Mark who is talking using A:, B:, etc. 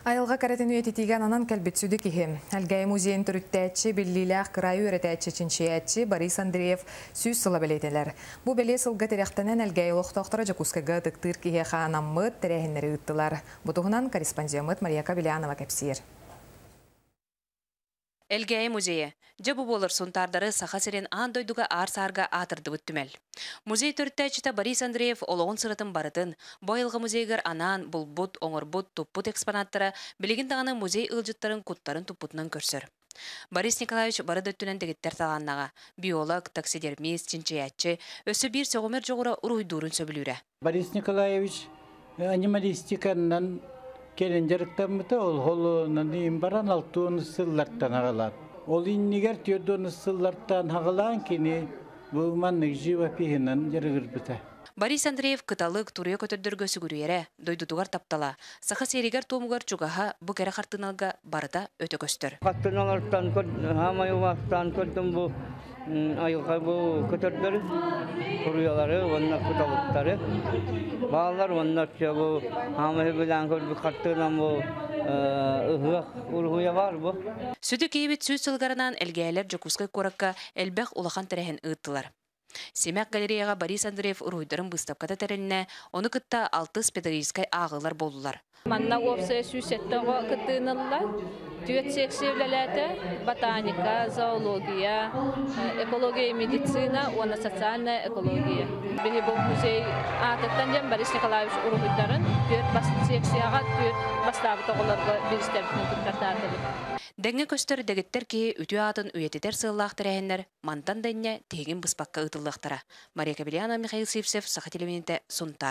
A: Айылҕа кэрэтин үйэтитиигэ ананан кэлбит сүдү киһи. Элгээйи музейын төрүттээччи, биллиилээх кыраайы үөрэтээччи, чинчийээччи Борис Андреев 100 сыла бэлиэтэнэр. Бу бэлиэ сылга тирэхтэнэн Элгээйи олохтоохторо Дьокуускайга ытыктыыр киһиэхэ анаммыт тэрээһиннэри ыыттылар. Бу туһунан корреспондеммыт Мария Кобельянова кэпсиир.
B: Элгээйи музейа. Дьэ бу буолар Сунтаардары Саха сирин аан дойдуга аар-саарга аатырдыбыт түмэл. Музей төрүттээччитэ Борис Андреев олоҕун сыратын барытын бу айылҕа музейыгар анаан булбут, оҥорбут, туппут экспонаттара билигин даҕаны музей ыалдьыттарын куттарын туппутунан көрсөр. Борис Николаевич бары да өттүнэн дэгиттэр талааннаҕа. Биолог, таксидермист, чинчийээччи, өссө биир сөҕүмэр дьоҕура уруһуйдуурун сөбүлүүрэ.
C: Борис Николаевич анималистиканнан кэлин дьарыктаммыта, ол холонон иин баран 60 сыллартан аҕалаан. Ол иннигэр 40 сыллартан аҕалаан кини бу маннык живопиһынан дьарыгырбыта.
B: Борис Андреев кыталык, туруйа көтөрдөргө сүгүрүйэрэ, дойдутугар таптала, саха сиэригэр-туомугар чугаһа бу кэрэ хартыыналарга барыта өтө көстөр.
D: Хартыыналартан хаамай убаастаан көрдүм бу айылҕа бу көтөрдөрү, туруйалары уонна кыталыктары бааллар уонна бу хаамай билэн көрбүт хартыынан бу ыһыах уруһуйа баар бу.
B: Сүдү киһибит 100 сылыгар анаан элгээйилэр Дьокуускай куоракка элбэх улахан тэрээһин ыыттылар. Симэх галереяҕа Борис Андреев уруһуйдарын быыстапката тэрилиннэ, ону кытта алтыс педагогическай ааҕыылар буоллулар.
E: Манна уопсайа 107 оҕо кыттыыны ылла. Түөрт секция үлэлээтэ: ботаника, зоология, экология и медицина уонна социальная экология. Биһи бу музей аатыттан диэн Борис Николаевич уруһуйдарын түөрт бас секцияҕа түөрт бастаабыт оҕолорго бириистэрбитин туттартаатыбыт.
B: Дэҥҥэ көстөр дэгиттэр киһи үтүө аатын үйэтитэр сыаллаах тэрээһиннэр мантан да инньэ тиһигин быспакка ыытыллыахтара. Мария Кобельянова, Михаил Сивцев, Саха телевидениетэ, Сунтаар.